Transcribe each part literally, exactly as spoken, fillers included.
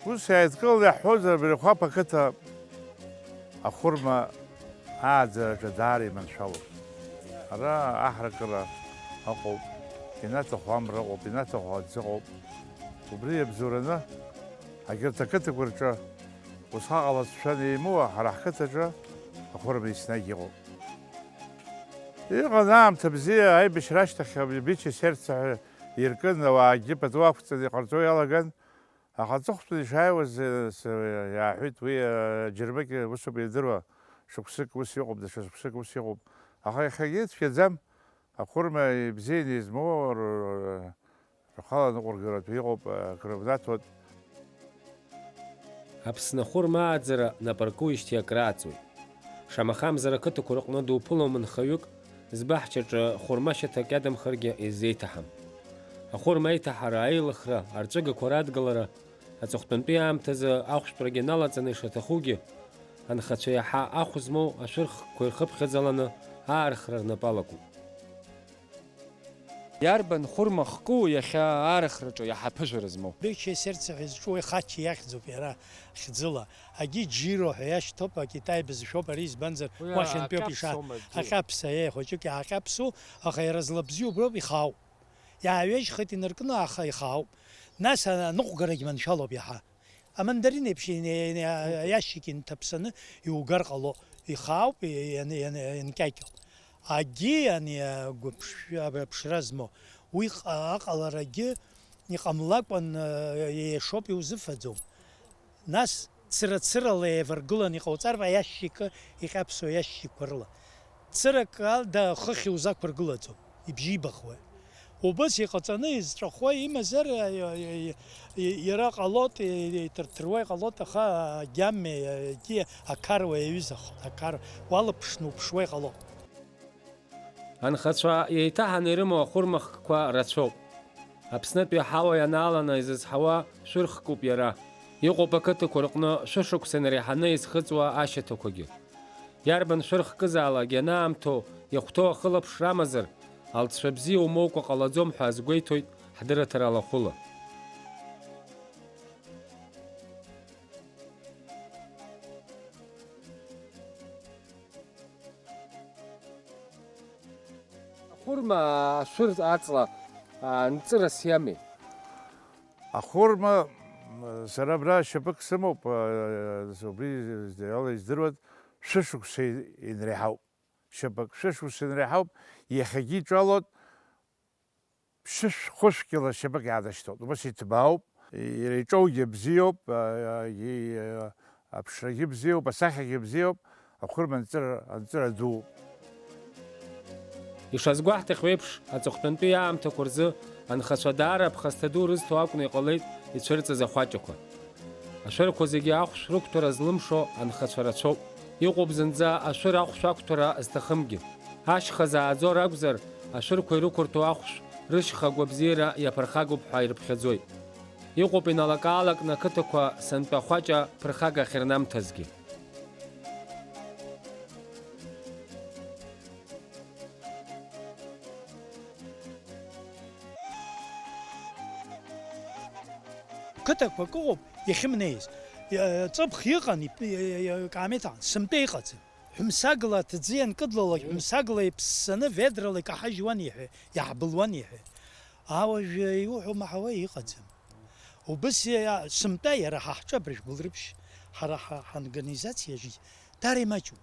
Ус иааидкыланы иаҳҳәозар, абри Хәаԥ ақыҭа ахәырма ааӡараҿы даара иманшәалоуп. Ара аҳракыра ыҟоуп, ианаҭаху амра ыҟоуп, ианаҭаху аӡы ыҟоуп. Убри иабзоураны, егьырҭ ақыҭақәа рҿы усҟак ҟалазшәа анеимоуа, ҳара ҳқыҭаҿы ахәырма еснагь иҟоуп. Иҟан аамҭа бзиа, аибашьра ашьҭахь абри Бича Сердце ҳәа иркын, ауаагьы пату ақәҵаны иҟарҵо иалаган. Аха аҵыхәтәан ишааиуаз, э, с-, иааҳәит, уи, э, џьармыкьа усоуп идыруа, шықәсык ус иҟоуп, даҽа шықәсык ус иҟоуп. Аха иахьагьы цәгьаӡам, ахәырма ибзианы измоу р-, р-, рхала аныҟәыргаратә иҟоуп, э, акрыбнаҭоит. Аԥсны ахәырма ааӡара нап аркуижьҭеи акрааҵуеит. Шамахамзар ақыҭақәа рҟны дуԥылом нхаҩык, збаҳчаҿы хәырма шьаҭак иадамхаргьы изеиҭаҳам. Ахәырма аиҭаҳара, аилыхра, арҵәыгақәа радгалара, аҵыхәтәантәи аамҭазы ахәшәтәрагьы налаҵаны ишаҭахугьы, анхацәа иаҳа ахә змоу ашәырхкқәа ирхыԥхьаӡаланы аархра рнапы алакуп. Иарбан хәырма хку иахьа аархраҿы иаҳа аԥыжәара змоу? Бича Сердце ҳәа изҿу уи Хачи иахьӡуп иара хьӡыла. Агьи Џьиро ҳәа иашьҭоуп, акитай бызшәоуп ари, избанзар, уи уахьынтәиоуп иша-, аҟьаԥсоума, џьи? Аҟьаԥса, еи, хәыҷык иаҟьаԥсу, аха иара злабзиоу уброуп ихаау. Иааҩежьхеит инаркны, аха ихаауп. Нас аныҟәгарагь маншәалоуп иаҳа. Амандарин еиԥш ин-, ин-, иашьик инҭаԥсаны иугар ҟало, ихаауп, иан-, иан-, ианкьакьо. Агьи ани агәыԥш-, аԥшра змоу, уи ҟа-, аҟаларагьы иҟамлакәан, еишоуп, иузыфаӡом. Нас цыра-цырала еиваргыланы иҟауҵар, аиашьыкы, иҟьаԥсуа иашьыкқәа рыла. Цырак алда хыхь иузақәыргылаӡом, ибжьибахуеит. Убыс иҟаҵаны изҵәахуа имазар, иара ҟалоит, иҭырҭыруа иҟалоит, аха агьамеи, ақаруеи аҩызахоит, ақар уалыԥшны уԥшуа иҟалоит. Анхацәа еиҭаҳаны ирымоу ахәырмахкқәа рацәоуп. Аԥснытәи аҳауа ианааланы изызҳауа шәырхкуп иара. Иҟоуп ақыҭақәа рҟны шәышықәса инареиҳаны изхыҵуа ашьаҭақәагьы. Иарбан шәырхкызаалак ианаамҭоу, иахәҭоу ахылаԥшра амазар, алҵшәа бзиа умоукәа ҟалаӡом ҳәа азгәеиҭоит ҳдырраҭара алахәыла. Ахәырма ашәыр аҵла, а, нҵырас иами? Ахәырма, м, сара абра шьапык сымоуп, а, убри ала издыруан, шәышықәса инреиҳауп. Шьапык шәышықәса инреиҳауп, иахьагьы иҿалоит, ԥшьышә-хәышә кьыла шьапык иаадашьҭалт. Убас иҭбаауп, иара иҿоугьы бзиоуп, а, и-, а, аԥшрагьы бзиоуп, асахьагьы бзиоуп, ахәырма анҵыра, анҵыра дууп. Ишазгәаҳҭахьоу еиԥш, аҵыхәтәантәи аамҭақәа рзы анхацәа даара аԥхасҭа ду рызҭо акәны иҟалеит ицәырҵыз ахәаҷақәа. Ашәырқәа зегьы ахәшә рықәҭәара злымшо анхацәа рацәоуп. Иҟоуп зынӡа ашәыр ахәшә ақәҭәара зҭахымгьы. Ашьха зааӡо ракәзар, ашәырқәа ирықәырҭәоу ахәшә рышьха агәабзиара иаԥырхагоуп ҳәа ирыԥхьаӡоит. Иҟоуп иналак-аалакны ақыҭақәа сынтәа ахәаҷа ԥырхага ахьырнамҭазгьы. Қыҭақәак ыҟоуп иахьымнеиз. Ҵыԥх иҟан, икаамеҭ аҟан, сынтәа иҟаӡам. Ҳәымсагла аҭӡы ианкыдлалак, ҳәымсагла иԥссаны ведрала икаҳажьуан иҳәа, иаҳбылуан иҳәа. Ауажәы иуҳәо маҳауа иҟаӡам. Убыс иа-, сынтәа иара ҳа ҳҿы абыржә Гәылрыԥшь, ҳара ҳа-, ҳорганизациа жи-, дара имаҷуп.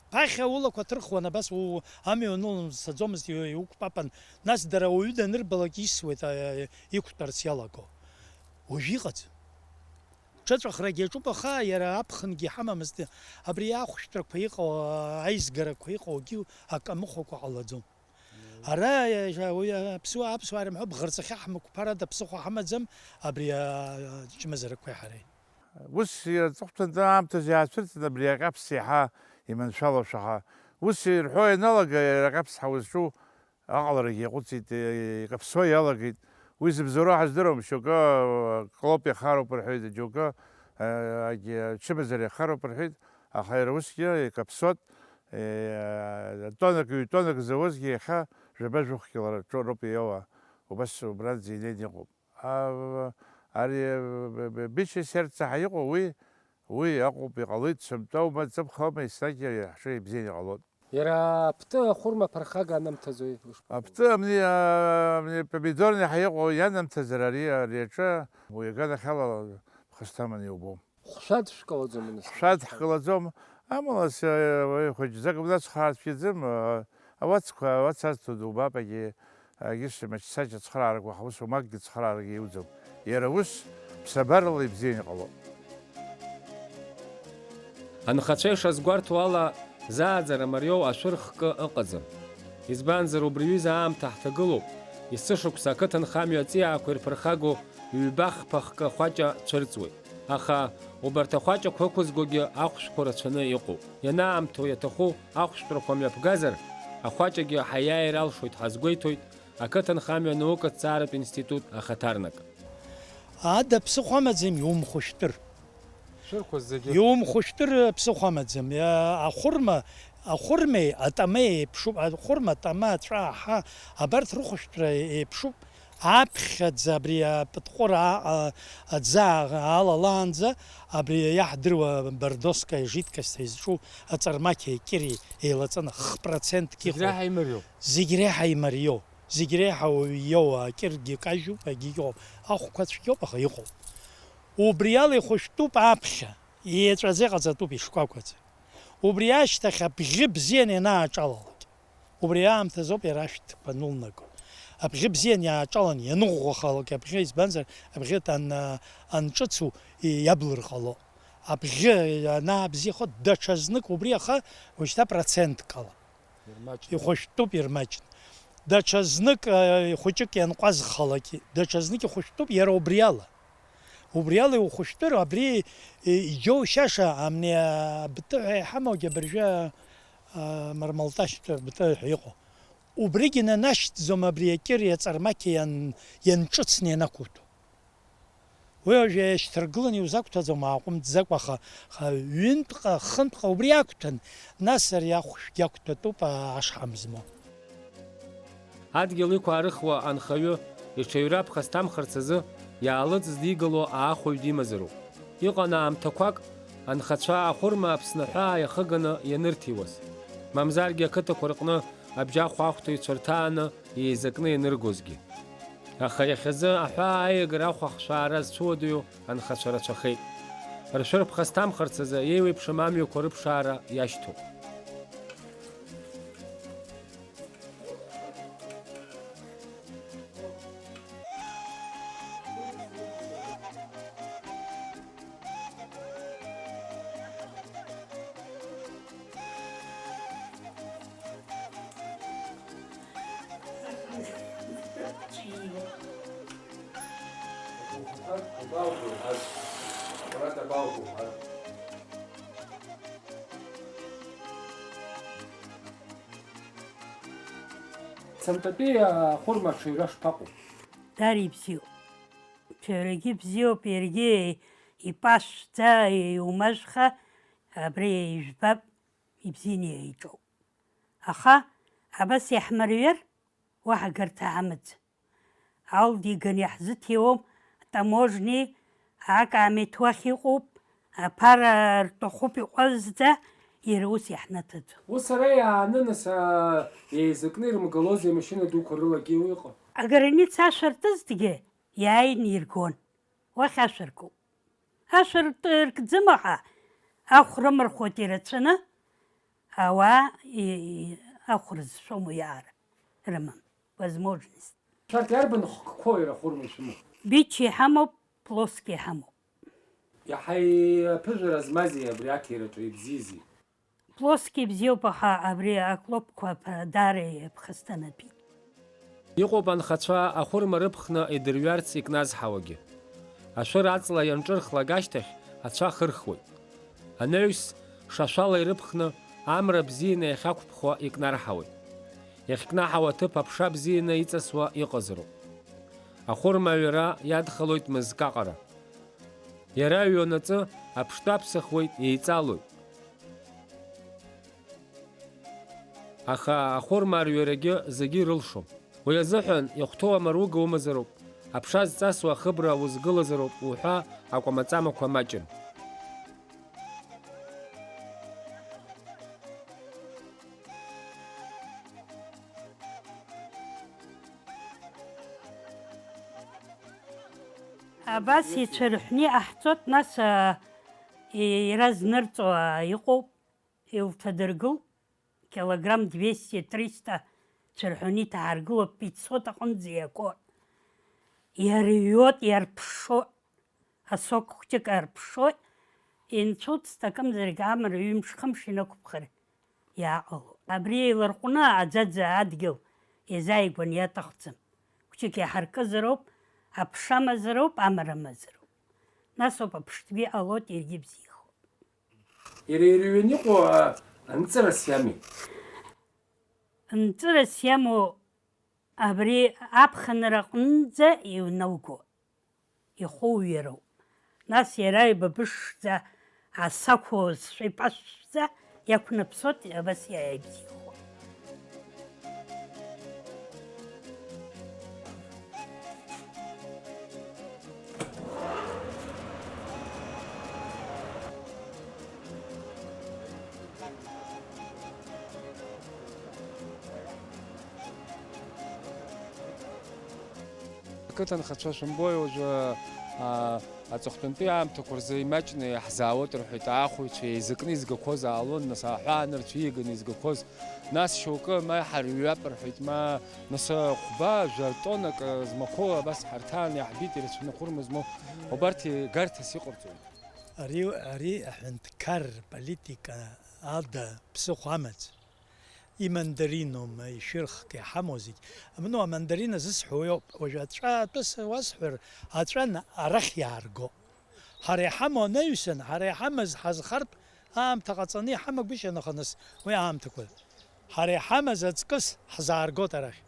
Ԥахьа улақәа ҭырхуан, абас у-, амҩа уанылон, узцаӡомызт, иу-, иуқәпапан, нас дара ауаҩы данырбалак исуеит, а, а, иқәтәарц иалаго. Уажә иҟаӡам. Ҽыҵәахрагьы иаҿуп, аха иара аԥхынгьы иҳамамызт, абри ахәшәтәрақәа иҟоу, аизгарақәа иҟоугьы акы амыхәакәа ҟалаӡом. Ара, уи аԥсуа, аԥсуаа ирымҳәо, бӷырҵахьы ҳмықәԥарада ԥсыхәа ҳамаӡам, абри, а, ачмазарақәеи ҳареи. Ус аҵыхәтәантәи аамҭазы иаацәырҵын, абри аҟьаԥс иаҳа иманшәалоушәа ҳа. Ус ирҳәо ианалага, иара аҟьаԥс ҳа узҿу аҟаларагьы иаҟәыҵит, икаԥсо иалагеит. Уи зыбзоуроу ҳаздыруам, шьоукы, а, клоп иахароуп рҳәеит, џьоукы, а, ачымазара иахароуп рҳәеит, аха иара усгьы икаԥсоит, э, тоннак, ҩ-тоннак зауазгьы иахьа жәаба-жәохә кило роуп иоуа, убас убранӡа инеины иҟоуп. А, Ари, э, б-, б-, бичи сердце ҳәа иҟоу уи, уи аҟоуп, иҟалоит, сынтәоума, ҵыԥхоума, еснагь ҳҿы ибзианы иҟалоит. Иара аԥты ахәырма ԥырхага анамҭаӡои? Аԥты амни, а, амни помидорни ҳәа иҟоу ианамҭазар ари, ари аҿы, уи аганахьала ԥхасҭаманы иубом. Хәшәад шәкылаӡом, нас? Хәшәад ҳкылаӡом, амала, с-, уи хәыҷӡак унацхраар цәгьаӡам, а, ауацқәа, ауац азҭо дубап, агьи, агьи сымаҷ-саҷ ацхраарақәа, ҳусумакгьы цхраарак иуӡом. Иара ус, ԥсабарала ибзианы иҟалоит. Анхацәа ишазгәарҭо ала, зааӡара мариоу ашәыр хкы ыҟаӡам. Избанзар, убри ҩыза аамҭа ҳҭагылоуп, есышықәса ақыҭанхамҩа аҵиаақәа ирԥырхагоу ҩба-хԥа хкы ахәаҷа цәырҵуеит. Аха убарҭ ахәаҷақәа ықәызгогьы ахәшәқәа рацәаны иҟоуп. Ианаамҭоу иаҭаху ахәшәтәрақәа мҩаԥгазар, ахәаҷагьы ҳаиааир алшоит ҳазгәеиҭоит ақыҭанхамҩа анаукатә ҭҵааратә институт ахаҭарнак. Ада ԥсыхәа амаӡам, иумхәышәтәыр. Шәырқәа зегьы. Иумхәышәтәыр ԥсыхәа амаӡам. Иа-, ахәырма, ахәырмеи атамеи еиԥшуп. Ахәырма, атама, аҵәа, аҳа, абарҭ рыхәышәтәра еиԥшуп. Аԥхьаӡа абри апытҟәыр а-, а-, аӡы а-, алалаанӡа абри иаҳдыруа бордоская жидкость ҳәа изҿу аҵармақьеи акьыри еилаҵаны х-процентк иҟоуп. Зегь реиҳа имариоу. Зегь реиҳа имариоу. Зегь реиҳа уаҩ иоуа, акьыргьы кажьуп, агьигьы ыҟоуп. Ахәқәа цәгьоуп, аха иҟоуп. Убри ала ихәышәтәуп аԥхьа, еҵәаӡа иҟаҵатәуп ишкәакәаӡа. Убри ашьҭахь абӷьы бзианы ианааҿалалак, убри аамҭазоуп иара ашәҭқәа анылнаго. Абӷьы бзианы иааҿалан ианыӷәӷәахалак абӷьы, избанзар, абӷьы ан-, анҿыцу иаблыр ҟало. Абӷьы анаабзиахо даҽазнык убри аха уажәшьҭа процентк ала. Ирмаҷны. Ихәышәтәуп, ирмаҷны. Даҽа знык, э, хәыҷык ианҟәазхалак, даҽа знык ихәышәтәуп иара убри ала. Убри ала иухәышәтәыр, абри, э, иџьоушьаша, амни, а, бтыҳәа иҳамоугьы абыржәы, а, мармалташьтә бтыҳәа иҟоу. Убригьы нанашьҭӡом абри акьыри аҵармақьи иан-, ианҿыцны ианақәуҭәо. Уи уажәы иашьҭаргыланы иузақәҭәаӡом ааҟәымҵӡакәа, аха, аха ҩынтәҟа, хынтәҟа убри ақәҭәан, нас ари ахәшәгьы ақәҭәатәуп, а-, ашҳам змоу. Адгьыл иқәаарыхуа анхаҩы иҽаҩра ԥхасҭамхарц азы иаалыҵ здигало аахәаҩ димазароуп. Иҟан аамҭақәак, анхацәа ахәырма Аԥсны аҳәаа иахыганы ианырҭиуаз, мамзаргьы ақыҭақәа рҟны абжьахә ахәҭаҩцәа рҭааны еизакны ианыргозгьы. Аха иахьазы аҳәаа аиагара ахәахшәаара зцәуадаҩу анхацәа рацәахеит. Ршәыр ԥхасҭамхарц азы еиуеиԥшым амҩақәа рыԥшаара иашьҭоуп. Сынтәатәи ахәырма аҽаҩра шԥаҟоу? Дара ибзиоуп. Ҽаҩрагьы бзиоуп, иаргьы ипашәӡа, иумажәха, абри ижәбап, ибзианы еиҿоуп. Аха абас иаҳмырҩыр, уаҳа гарҭа амаӡам. Алдиган иаҳзыҭиуам, атаможни, акаамеҭ уахь иҟоуп, аԥара рҭахуп иҟәазӡа, иара ус иаҳнаҭаӡом. Ус ара иааны, нас, аа, еизакны ирымгалозеи, амашьына дуқәа рылагьы иҟоу? Аграница ашәа ртызҭгьы иааины иргон. Уахь ашәа ркуп. Ашәа рт-, ркӡыма ҳәа ахә рымырхәоит ирацәаны, ауаа и-, и-, ахә рызшәом уиаара рымам, возможность. Шәарҭ иарбан хкқәоу ирахәырма ишәымоу? Бичи ҳамоуп, плоски ҳамоуп. Иаҳа иаԥыжәара змази абри аҭираҿы ибзизи? Плоски бзиоуп, аха абри аклопқәа даара иаԥхасҭанатәит. Иҟоуп анхацәа ахәырма рыԥхны идырҩарц икназҳауагьы. Ашәыр аҵла ианҿырхлак ашьҭахь ацәа хырхуеит. Анаҩс, шашәала ирыԥхны, амра бзианы иахьақәԥхо икнарҳауеит. Иахькнаҳау аҭыԥ аԥша бзианы иҵасуа иҟазароуп. Ахәырма аҩра иадхалоит мызкы аҟара. Иара аҩнаҵы аԥштәы аԥсахуеит, еиҵалоит. Аха ахәырма арҩарагьы зегьы ирылшом. Уи азыҳәан иахәҭоу амаруга умазароуп. Аԥша зҵасуа ахыбра узгылазароуп уҳәа акәамаҵамақәа маҷын. Абас ицәырҳәны иҟаҳҵоит, нас, а, и-, иара знырҵо, а, иҟоуп, илҭадыргылт, килограмм двести, триста цәырҳәны иҭааргылоуп, пятьсот аҟынӡа иаго. Иара иҩуеит, иарԥшшо. Асок хәҷык арԥшшоит, инцәылҵт акымзарак амра ҩымш-хымш инықәԥхар иааҟало. Абри еиларҟәны аӡаӡа адгьыл иазааигәан иаҭахӡам. Хәҷык иаҳаркызароуп, аԥша амазароуп, амра амазароуп. Нас ауп аԥштәгьы ҟалоит, иаргьы бзиахоит. Иара ирҩын иҟоу, а, анҵырас иами? Нҵырас иамоу абри аԥхынра аҟынӡа иҩналго. Ихәы уҩароуп. Нас иара ибыбышӡа асақәу зшәа ипашәшәӡа иақәнаԥсоит, абас иааибзиахоит. Ақыҭанхацәа шәымбои уажәы, аа, аҵыхәтәантәи аамҭақәа рзы имаҷны иаҳзаауеит рҳәеит, аахәаҩцәа еизакны изгақәоз аалон, нас аҳәаанырцә ииаганы изгақәоз, нас шьоукы ма иҳарҩап рҳәеит, ма, нас, хәба, жәа тоннак змақәоу абас ҳарҭаан иаҳбеит, ирацәаны хәырма змоу, убарҭ игарҭас иҟарҵоит. Ари, ари аҳәынҭқар политика ада ԥсыхәа амаӡам. Имандариноума, ишәырхк иҳамоу зегь. Амну, амандарин азысҳәо уи ауп. Уажәы аҵәа атәы са уасҳәар, аҵәа на-, арахь иаарго. Ҳара иҳамоу анаҩсан, ҳара иҳамаз ҳазхартә аамҭа ҟаҵаны иҳамагәышьан, аха нас уи аамҭақәа. Ҳара иҳамаз аҵкыс ҳзааргоит арахь.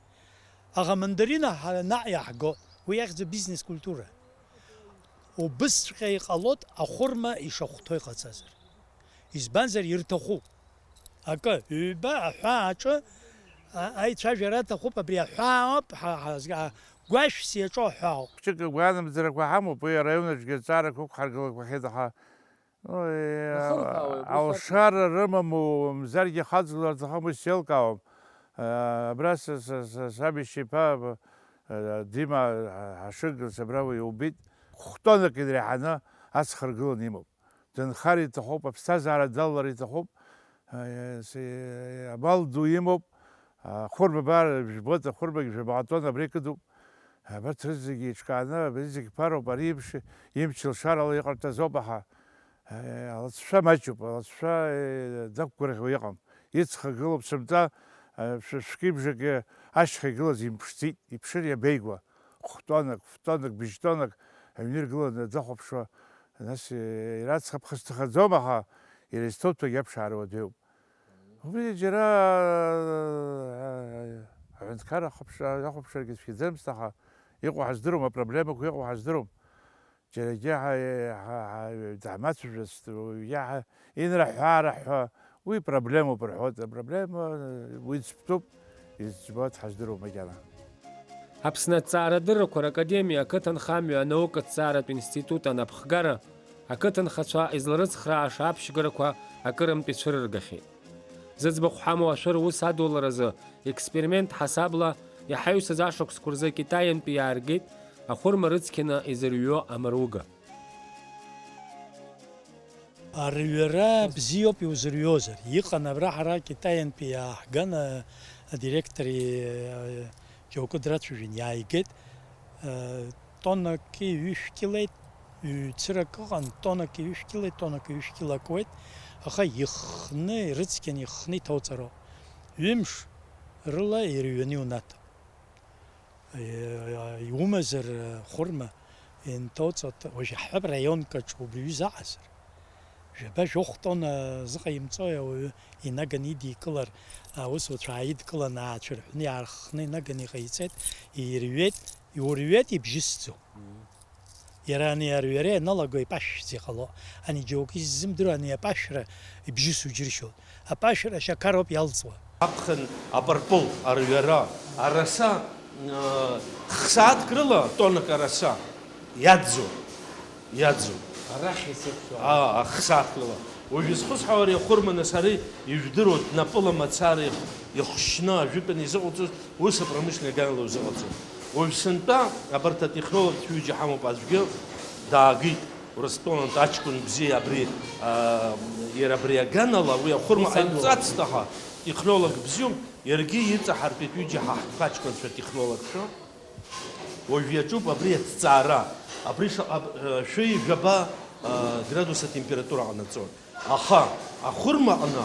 Аха амандарина ҳара наҟ иаҳго, уи иахьӡу бизнес культура. Убысҵәҟьа иҟалоит ахәырма ишахәҭоу иҟаҵазар. Избанзар, ирҭахуп. Акы, ҩба, аҳәаа аҿы, а-, аицәажәара аҭахуп, абри аҳәаа ауп, ҳа-, ҳазга-, гәашәс иаҿу аҳәаа ауп. Хәыҷык агәаанамӡарақәа ҳамоуп, уи араион аҿгьы аҵаарақәа ықәҳаргылақәахьеит, аха, ну, алшара рымаму, мзаргьы хаҵгыларц ахаму сеилкаауам. Абра са, са, са, саб иашьа иԥа, Дима Ҳашыг, абра уи убит. Хәтәанак инреиҳаны ацхыргыланы имоуп. Дынхар иҭахуп, аԥсҭазаара далалар иҭахуп. Амал ду имоуп. Ахәырбабара жәбоит, ахәырбагь жәабаҟа тонна абра икыдуп. Абарҭ рызегьы еиҿкааны, абри зегь ԥароуп, ари имч, имч лшарала иҟарҵаз ауп, аха, алҵшәа маҷуп, алҵшәа, дақәгәырӷьо иҟам. Иҵхагылоуп сынтәа, шәышәкьыбжакгьы ашьха игылаз имԥшӡеит, иԥшыр иабеигәа. Хә-тоннак, ф-тоннак, быжь-тоннак аҩны иргыланы дахәаԥшуа, нас, иара аӡӷаб хазҭахаӡом, аха иара изҭоуҭәагь аԥшаара уадаҩуп. Убри џьара, аҳәынҭқар ахәаԥшра, ахәаԥшрагьы цәгьаӡамызт, аха иҟоу ҳаздыруам, апроблемақәа иҟоу ҳаздыруам. Џьарагьы ҳа-, ҳа-, ҳа-, даҳмацәажәацт, уаҩгьы ҳа-, инраҳәа-аараҳәа, уи проблемоуп рҳәоит, апроблема уи ӡбтәуп, изӡбауа дҳаздыруам макьана. Аԥсны аҭҵаарадыррақәа ракадемиа ақыҭанхамҩа анаукаҭҵааратә институт анапхгара, ақыҭанхацәа изларыцхрааша аԥшьгарақәа акырынтә ицәырыргахьеит. Зыӡбахә ҳамоу ашәыр ус адуларазы, експеримент ҳасабла, иҳаҩсыз ашықәсқәа рзы Китаиантәи иааргеит ахәырма рыцқьаны изырҩуа амаруга. Арҩара бзиоуп иузырҩозар. Иҟан абра ҳара Китаиантәи иааҳган, а, адиректори, а, џьоукы драцәажәан иааигеит. Тоннак ҩышә килеит, ҩ-цырак ыҟан, тоннак ҩышә килеит, тоннак ҩышә кило акуеит, аха ихны, ирыцқьаны ихны иҭоуҵароуп. Ҩымш рыла ирҩаны иунаҭо. Иа-, иумазар, хәырма инҭоуҵо, уажә иаҳҳәап, раионк аҿы убри ҩыза аҟазар. Жәаба-жәохә тонна зыҟаимҵои ауаҩы инаганы идикылар, аусуцәа ааидкыланы, аацәырҳәны, иаарххны инаганы иҟаиҵеит, ирҩеит, иурҩеит, ибжьысӡом. Мм. Иара ани арҩара ианалаго ипашәшәӡа иҟало, ани џьоукы иззымдыруа ани апашәра ибжьысу џьыршьоит. Апашәра ашьақароуп иалҵуа. Аԥхын апырпыл, арҩара, араса, Хсааҭк рыла тоннак араса иаӡӡом, иаӡӡом. Арахь исыршәо. Аа, хсааҭк рыла. Уажә изхысҳәаауа ари ахәырма, нас, ари ижәдыруа, напыла мацара ихшьны ажәытәан изыҟауҵоз, ус апромышленный аганала узыҟаҵом. Уажә сынтәа абарҭ атехнологцәа ҩыџьа ҳамоуп, аӡәгьы даагеит. Урыстәылантә аҷкәын бзиа абри, аа, иара абри аганала уи ахәырма ус ҟаимҵацт, аха технолог бзиоуп, иаргьы иҵаҳартәеит ҩыџьа ҳа ҳтәқәа аҷкәынцәа технологцәа. Уажә иаҿуп абри аҭҵаара. Абри шаҟа, э, шәи жәаба, э, градус атемпература ҟанаҵон. Аха ахәырма аҟны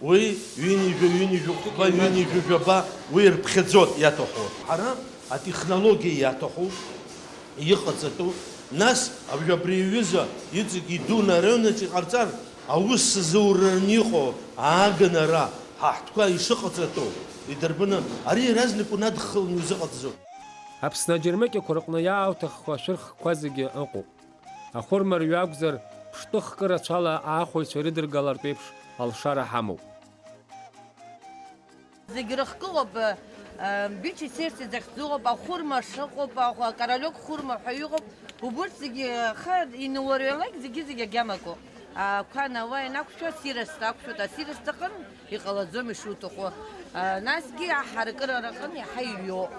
уи ҩынҩажәа, ҩынҩажәа хәба, ҩынҩажәа жәаба, уи рԥхьаӡоит иаҭаху. Ҳара атехнологиа иаҭаху, иҟаҵатәу, нас абри, абри аҩыза иҵегь идуны арайонаҿ иҟарҵар, аус зураны иҟоу ааганы ара, ҳа ҳтәқәа ишыҟаҵатәу идырбаны, ари иаразнак унадхаланы иузыҟаҵаӡом. Аԥсны аџьармыкьақәа рҟны иаауҭаххо ашәырхқәа зегьы ыҟоуп. Ахәырма рҩы акәзар, ԥштәы хкы рацәала аахәаҩцәа ирыдыргалартә еиԥш алшара ҳамоуп. Зегь рыхкы ыҟоуп, э, бичи сердце захьӡу ыҟоуп, ахәырма шыҟоуп, ахә-, акоролек хәырма ҳәа иҟоуп, убырҭ зегьы, аха инаурҩалак зегьы-зегьы агьамаку. Ақәа анауа ианақәшәо асирост ақәшәоит, асирост аҟын иҟалаӡом ишуҭаху. А, насгьы аҳаракыра рҟын иаҳа иҩоуп.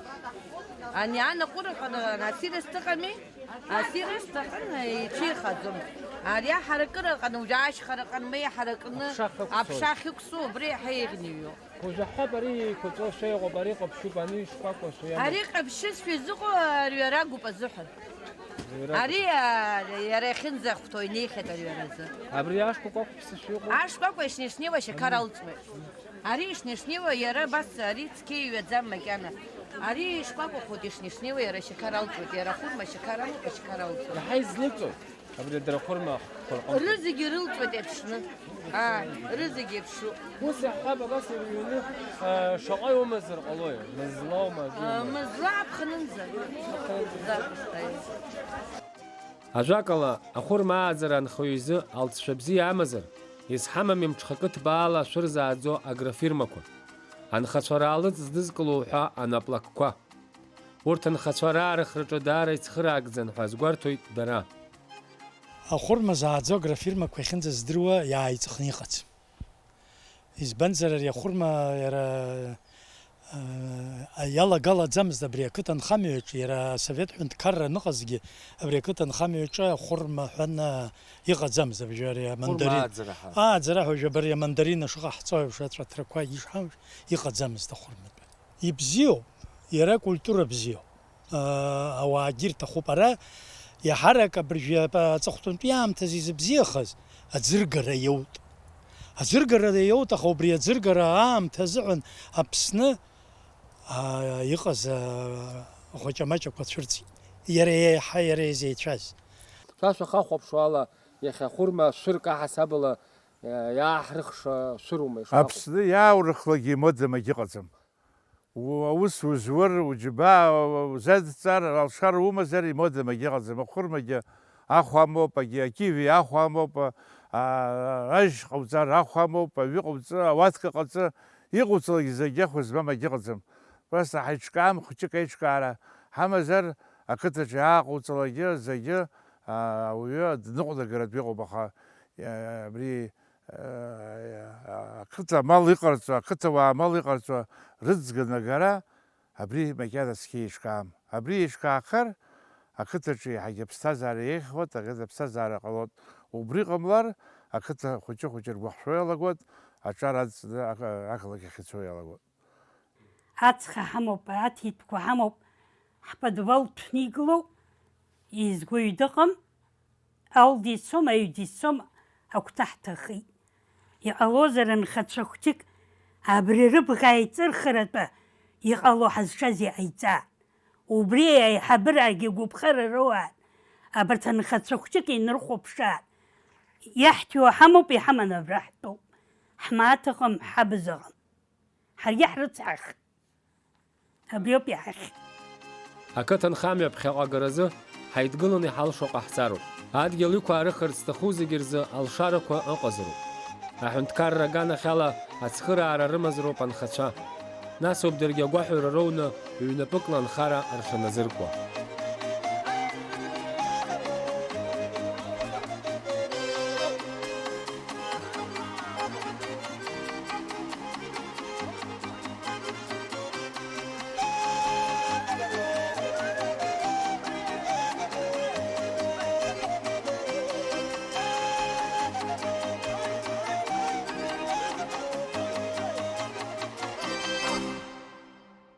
Ани анаҟәыра ҳәа асирост ыҟами? Асирост аҟын иҽеихаӡом. Ари аҳаракыра ҟан, уажәы ашьхара ҟан, ма иҳаракны аԥша ахьықәсу, аԥша ахьықәсу, убри иаҳа еиӷьны иҩуп. Уажәы ҳҳәап, ари еиқәаҵәоу шеиҟоуп, ари ҟаԥшьуп, ани ишԥакәу, ари ами? Ари ҟаԥшьызшәа изыҟоу ари ара агәыԥ азыҳәан. Ари агәыԥ. Ари, а, иара иахьынӡахәҭоу инеихьеит ари аразы. Абри ашкәакәа ԥсышәа иҟоу? Ашкәакәа ишнеи-шнеиуа ашьақар алҵуеит. Ари ишнеи-шнеиуа иара абас, ари цқьа иҩаӡам макьана. Ари ишкәакәахоит ишнеи-шнеиуа иара ашьақар алҵуеит, иара ахәырма ашьақар амоуп, ашьақар алҵуеит. Иаҳа излыҵуеит абри адара ахәырмақәа рҟынтә. Рызегьы ирылҵуеит еиԥшны. Аа, рызегьы еиԥшуп. Ус иаҳҳәап, абас ирҩуны, а, шаҟа иумазар ҟалои? Мызла ума, аӡәы А, ума? Мызла аԥхынынӡа. Аԥхынынӡа. Да, да. Ажәакала, ахәырма ааӡара анхаҩы изы алҵшәа бзиа амазар, изҳамами мҽхакы ҭбаала ашәыр зааӡо агрофирмақәа, анхацәа раалыҵ здызкыло уҳәа анаплакқәа. Урҭ анхацәа раарыхраҿы даара ицхыраагӡан ҳәа азгәарҭоит дара. Ахәырма зааӡо агрофирмақәа иахьынӡаздыруа иааиҵыхны иҟаӡам. Избанзар, ари ахәырма иара, э, иалагалаӡамызт абри ақыҭанхамҩаҿы, иара асовет ҳәынҭқарра аныҟазгьы, абри ақыҭанхамҩаҿы ахәырма ҳәаны иҟаӡамызт, абжьы ари Хәырма амандарин. Ааӡара ҳәа. Ааӡара ҳәа, абри амандарина шыҟаҳҵо еиԥш, аҵәаҭрақәа ишҳамш, иҟаӡамызт ахәырматәы. Ибзиоуп, иара акультура бзиоуп. Аа, ауаагьы ирҭахуп. Ара иаҳарак абыржәы аҵыхәтәантәи аамҭазы изыбзиахаз аӡыргара иоут. Аӡыргара иоут, аха убри аӡыргара аамҭа азыҳәан Аԥсны, аа, иҟаз, аа, ахәаҷамаҷақәа цәырҵит. Иара еиҳа иара изеицәаз. Шәа шәахахәаԥшуа ала, иахьа ахәырма шәырк аҳасабала, иа-, иааҳрыхша шәырума ишԥаҟоу? Аԥсны иааурыхлакгьы имоӡам, агьыҟаӡам. У-, аус узур, уџьабаа узадҵар, алшара умазар, имоӡам, агьыҟаӡам. Ахәырмагьы ахә амоуп, агьи-, акиви ахә амоуп, а, ажь ҟауҵар ахә амоуп, аҩы ҟауҵы, ауатка ҟаҵы, иҟауҵалакгьы зегьы ахә змам агьыҟаӡам. Просто ҳаиҿкаам, хәыҷык аиҿкаара ҳамазар, ақыҭаҿы иааҟауҵалакгьы зегьы, а, ауаҩы дныҟәнагаратәы иҟоуп, аха, а, абри ақыҭа амал иҟарҵо, ақыҭауаа амал иҟарҵо рыӡганагара абри макьана цқьа еиҿкаам. Абри еиҿкаахар, ақыҭаҿы еиҳагьы аԥсҭазаара еиӷьхоит, ақыҭа аԥсҭазаара ҟалоит. Убри ҟамлар, ақыҭа хәыҷы-хәыҷы ргәахәшәо иалагоит, аҿар аҵны ақалақь ахь ицо иалагоит. Ацха ҳамоуп, аҭитәқәа ҳамоуп, ҳподвал ҭәны игылоу, изгои дыҟам. Ал дицом, аҩ дицом, агәҭа ҳҭахеит. Иҟалозар, анхацәа хәҷык абри рыбӷа ааиҵырхратәы иҟало ҳазшаз иҟаиҵа. Убри аиҳабыраагьы гәаԥхара роуааит, абарҭ анхацәа хәҷык инрыхәаԥшааит. Иаҳҭиуа ҳамоуп, иҳаманы абра ҳтәоуп. Ҳмааҭ ыҟам, ҳабз ыҟам. Ҳаргьы ҳрыцҳахт. Абриоуп иаҳахь. Ақыҭанхамҩа ԥхьаҟа агаразы ҳаидгыланы иҳалшо ҟаҳҵароуп. Адгьыл иқәаарыхырц зҭаху зегьы рзы алшарақәа ыҟазароуп. Аҳәынҭқарра аганахьала ацхыраара рымазароуп анхацәа. Нас ауп даргьы агәаҳәара роуны ҩнапыкла анхара рҽаназыркуа.